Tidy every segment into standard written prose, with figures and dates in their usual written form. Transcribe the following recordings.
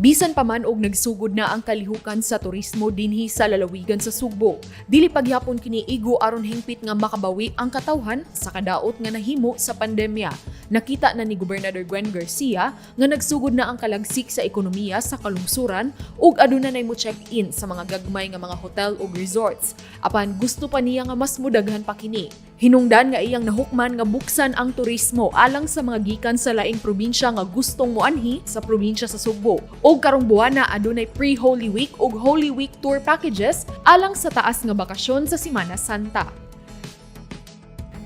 Bisan pa man og nagsugod na ang kalihukan sa turismo dinhi sa lalawigan sa Sugbo, dili pagyapon kini igo aron hingpit nga makabawi ang katawhan sa kadaot nga nahimo sa pandemya. Nakita na ni Gobernador Gwen Garcia nga nagsugod na ang kalagsik sa ekonomiya sa kalungsuran ug aduna nay mo check-in sa mga gagmay nga mga hotel ug resorts. Apan gusto pa niya nga mas mudaghan pa kini. Hinungdan nga iyang nahukman nga buksan ang turismo alang sa mga gikan sa laing probinsya nga gustong moanhi sa probinsya sa Sugbo. Og karong buwana, adunay pre-Holy Week ug Holy Week tour packages alang sa taas nga bakasyon sa Simana Santa.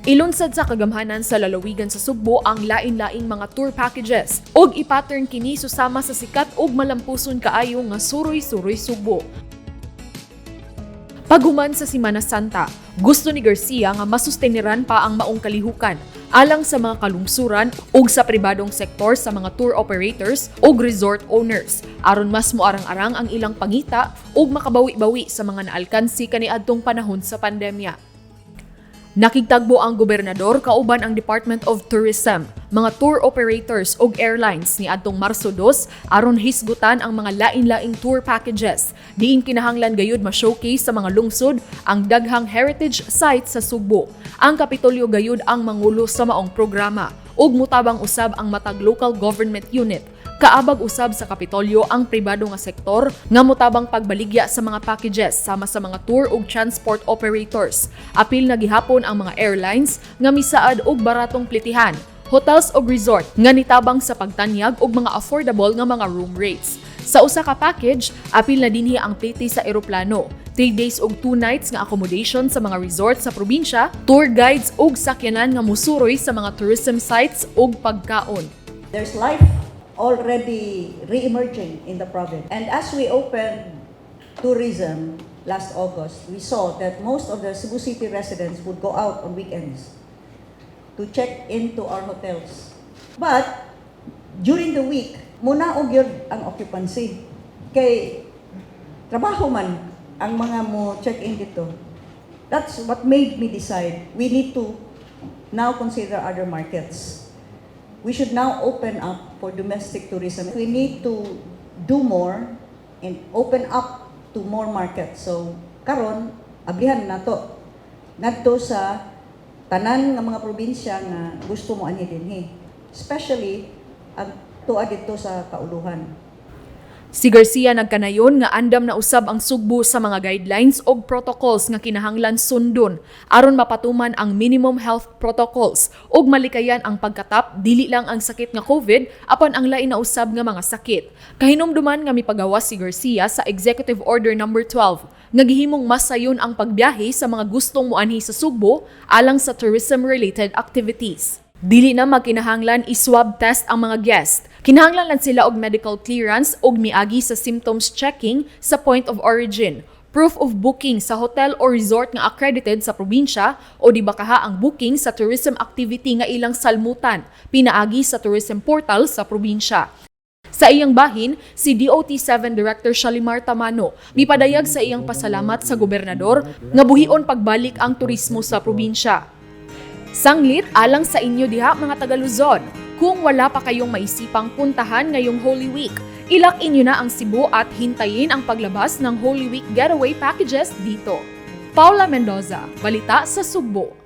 Ilunsad sa kagamhanan sa lalawigan sa Sugbo ang lain-laing mga tour packages ug ipattern kini susama sa sikat ug malampuson kaayo nga Suroy-Suroy Sugbo. Paghuman sa Simana Santa, gusto ni Garcia nga masusteniran pa ang maong kalihukan alang sa mga kalungsuran ug sa pribadong sektor sa mga tour operators ug resort owners aron mas moarang-arang ang ilang pangita ug makabawi-bawi sa mga naalkansi kaniadtong panahon sa pandemya. Nakigtagbo ang gobernador kauban ang Department of Tourism, mga tour operators ug airlines ni adtong Marso 2 aron hisgutan ang mga lain-laing tour packages. Diin kinahanglan gayud ma-showcase sa mga lungsod ang daghang heritage sites sa Sugbo. Ang Kapitolyo gayud ang mangulo sa maong programa ug mutabang usab ang matag local government unit. Kaabag usab sa Kapitolyo ang pribado nga sektor nga mutabang pagbaligya sa mga packages sama sa mga tour ug transport operators. Apil na gihapon ang mga airlines nga misaad og baratong plitihan, hotels ug resort nga nitabang sa pagtanyag og mga affordable nga mga room rates. Sa usa ka package, apil na dinhi ang plite sa eroplano, 3 days ug 2 nights nga accommodation sa mga resort sa probinsya, tour guides ug sakyanan nga musuroy sa mga tourism sites ug pagkaon. There's life already re-emerging in the province. And as we opened tourism last August, we saw that most of the Cebu City residents would go out on weekends to check into our hotels. But during the week, munaog gyud ang occupancy. Kay trabaho man ang mga mo check-in dito. That's what made me decide we need to now consider other markets. We should now open up for domestic tourism. We need to do more and open up to more markets. So, karon ablihan nato ngadto sa tanan nga mga probinsya nga gusto mo anhi dinhi. Especially ang tuwa dito sa kauluhan. Si Garcia nagkanayon nga andam na usab ang Sugbo sa mga guidelines og protocols nga kinahanglan sundon aron mapatuman ang minimum health protocols ug malikayan ang pagkatap, dili lang ang sakit nga COVID apan ang lain na usab nga mga sakit. Kahinumduman nga mipagawas si Garcia sa Executive Order number 12 nga gihimong mas sayon ang pagbiyahe sa mga gustong moanhi sa Sugbo alang sa tourism-related activities. Dili na magkinahanglan i-swab test ang mga guest. Kinahanglan lang sila og medical clearance og miagi sa symptoms checking sa point of origin, proof of booking sa hotel or resort nga accredited sa probinsya o di ba kaha ang booking sa tourism activity nga ilang salmutan pinaagi sa tourism portal sa probinsya. Sa iyang bahin, si DOT7 Director Shalimar Tamano mipadayag sa iyang pasalamat sa gobernador nga buhion pagbalik ang turismo sa probinsya. Sanglit alang sa inyo diha, mga taga Luzon, kung wala pa kayong maisipang puntahan ngayong Holy Week, i-lock inyo na ang Cebu at hintayin ang paglabas ng Holy Week getaway packages dito. Paula Mendoza, Balita sa Sugbo.